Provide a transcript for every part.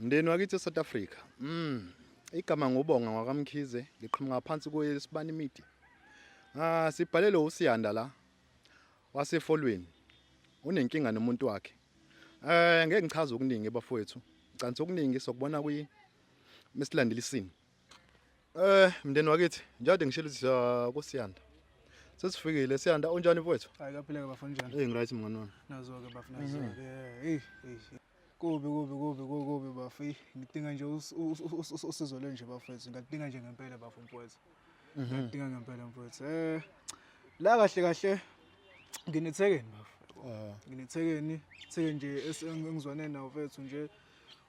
Mndeni wakithi eSouth Africa. Igama ngubonga ngwakamkhize, ngiqhamuka phansi kweSibani Media. Ah, sibhalele uSiyanda la wasefolweni. Unenkinga nomuntu wakhe. Eh, ngeke ngichaze okuningi bafowethu. Ngicantsi okuningi sokubona kwi mesilandela isimo. Eh, mndeni wakithi, njengoba ngishilo ukuthi siya kuSiyanda. Sesifikile Siyanda, unjani mfowethu? Hayi kaphileke bafo njani? Eh, ngiright mngani wami. Nazo-ke bafo nazo-ke. Hey, hey. Kubi kubi kubi kubi kubi bafo. Eyi, ngidinga nje usizo lwe nje bafethu. Ngiyadinga nje ngempela bafo mfowethu. Ngiyadinga ngempela mfowethu. Eh la kahle kahle nginethekeni bafo. Nginethekeni, theke nje engizwane nawo mfethu nje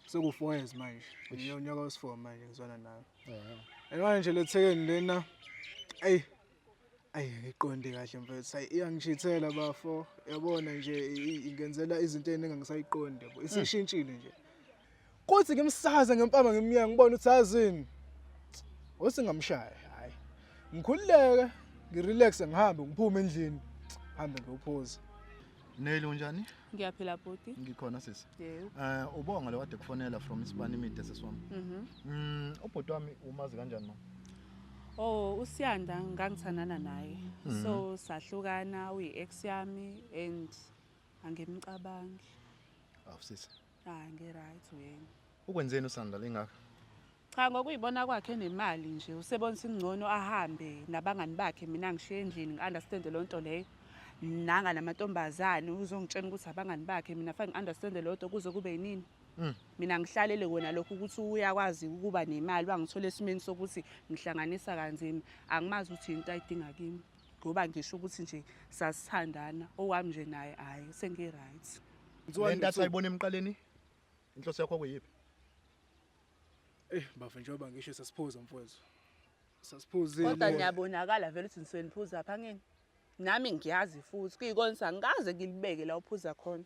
seku 4 years manje. Unyaka wesi-4 manje ngizwana nayo. And manje nje lethekeni lena eyi Ayi ngiqonde kahle mfethu. Ayi iyangishithela bafo. Yabona nje ingenzela izinto eziningi angisayiqondi yabo. Isishintshile nje. Kuthi ngimsaze ngempama ngimyanga ngibona ukuthi azini. Osingamshaya hayi. Ngikhululeke, ngirelax ngihambe ngiphume endlini. Hambe ngiyophuza. Neli unjani? Ngiyaphila bhuti. Ngikhona sisi. Yebo. Eh ubonga lo kade kufonela from Isibani Media sisi wami. Ubhuti wami umazi kanjani mama? Oh, uSiyanda ngangithandana naye. So sahlukana uyi ex yami and angimcabangi. Awu sisi. Ah, ngi right uyena. Ukwenzeni uSanda lengaka? Cha ngokuyibona kwakhe nemali nje usebona singcono ahambe nabangani bakhe mina ngishiye endlini ngi-understand leyo nto leyo. Nanga namantombazane uzongitshela ukuthi abangani bakhe mina fanele ngi-understand leyo nto kuze kube yinini. Mina ngihlalele kona lokhu ukuthi uyakwazi ukuba nemali wangithola esimeni sokuthi ngihlanganisa kanzima angimazi ukuthi into ayidinga kimi ngoba ngisho ukuthi nje sasithandana owami nje naye hhayi sengi-right. Le nto athi ayibona emqaleni inhloso yakho kuyiphi? Eh bafo njengoba ngisho sasiphuza mfowethu. Sasiphuzile. Kodwa niyabonakala vele ukuthi nisuke niphuza pha ngini. Nami ngiyazi futhi kuyikona angikaze ngilibeke la uphuza khona.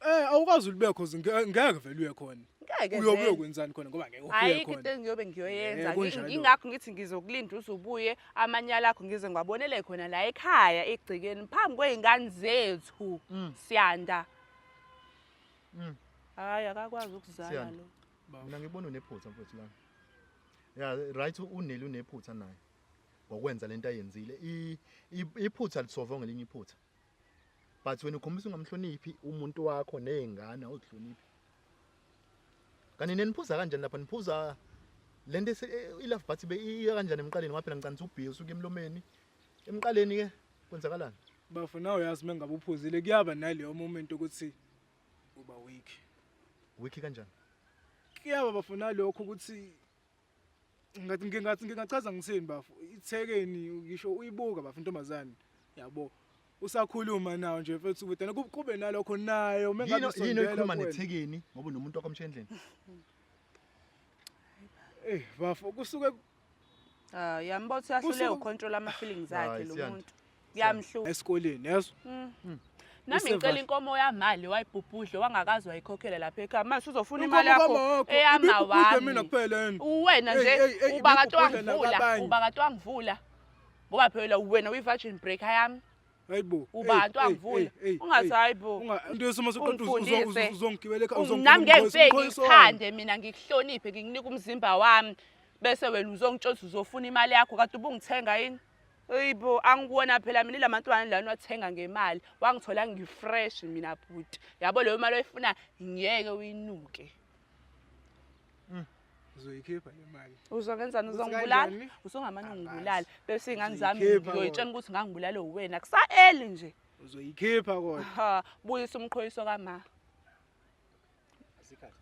Eh awukwazi ulibeke cause ngeke vele uye khona. Ngeke Uyobe vele. uyokwenzani khona ngoba ngeke ufike Ayikho into khona. engiyobe ngiyoyenza. Eh, kunjalo. Ingakho ngithi ngizokulinda uze ubuye amanyala akho ngize ngiwabonele khona la ekhaya egcekeni phambi kwey'ngane zethu. Siyanda. Hayi akakwazi ukuzala Siyanda. lo. Mina ngibona unephutha mfowethu lana. Yeah, right uNeli unephutha naye. Ngokwenza lento ayenzile. Iphutha lisova ngelinye iphutha. But wena ukhombisa ungamhloniphi umuntu wakho nezingane awuzihloniphi. Kanti neniphuza kanjani lapha niphuza lento i-love but be iya kanjani emqaleni ngoba phela ngicela ubhiya usuke emlomeni. Emqaleni ke kwenzakalani? Bafo nawe uyazi mengabe uphuzile kuyaba naleyo moment ukuthi uba weak. Weak kanjani? Kuyaba bafo nalokho ukuthi ngathi ngingathi ngingachaza ngithini bafo ithekeni ngisho uyibuka bafo intombazane yabo usakhuluma nawo nje mfethu ukuthi yena kube nalokho nayo mengabe Yini yini usondela oyikhuluma kuwena. nethekeni ngoba unomuntu wakho emsha endlini? Eh bafo kusuke Ah, yambona ukuthi uyahluleka ucontrol ama feelings akhe Hayi, lo Siyanda. muntu. Kuyamhlupha. Esikoleni yeso. Nami Useva- ngicela inkomo yamali wayibhubhudle wangakazi wayikhokhela lapha ekhaya. Manje uzofuna Inkomo imali yakho kamakho, eyama ibibhubhudle wami. mina kuphela yini? Uwena Ey, nje ey, ey, uba kade ibibhubhudle wangivula, nakabanye. uba kade wangivula. Ngoba phela wena uyi-virgin breaker yami. Hayibo. Uba kanti wangivula. Ungathi hayibo. Unga into yesimo soqeda Ungifundise. uzongigibela ekhaya Nami ngeke ngifike ngikuthande mina ngikuhloniphe ngikunike umzimba wami bese wena uzongitshela ukuthi uzofuna imali yakho kade ubungithenga yini? Eyibo angikuwona phela mina ilamantwana lana wathenga ngemali wangithola ngifresh mina bhuti. Yabo leyo mali oyifuna ngeke uyinuke. Uzoyikhipha le mali. Uzongenzani Uthi uzongibulala? kanjani? Usongamane Angazi. ungibulala bese iy'ngane zami Uzoyikhipha ngiyoyitshela kodwa. ukuthi ngangibulale uwena kusa-early nje. Uzoyikhipha kodwa. Ha, buyisa umqhoyiso kama. Asikhathi.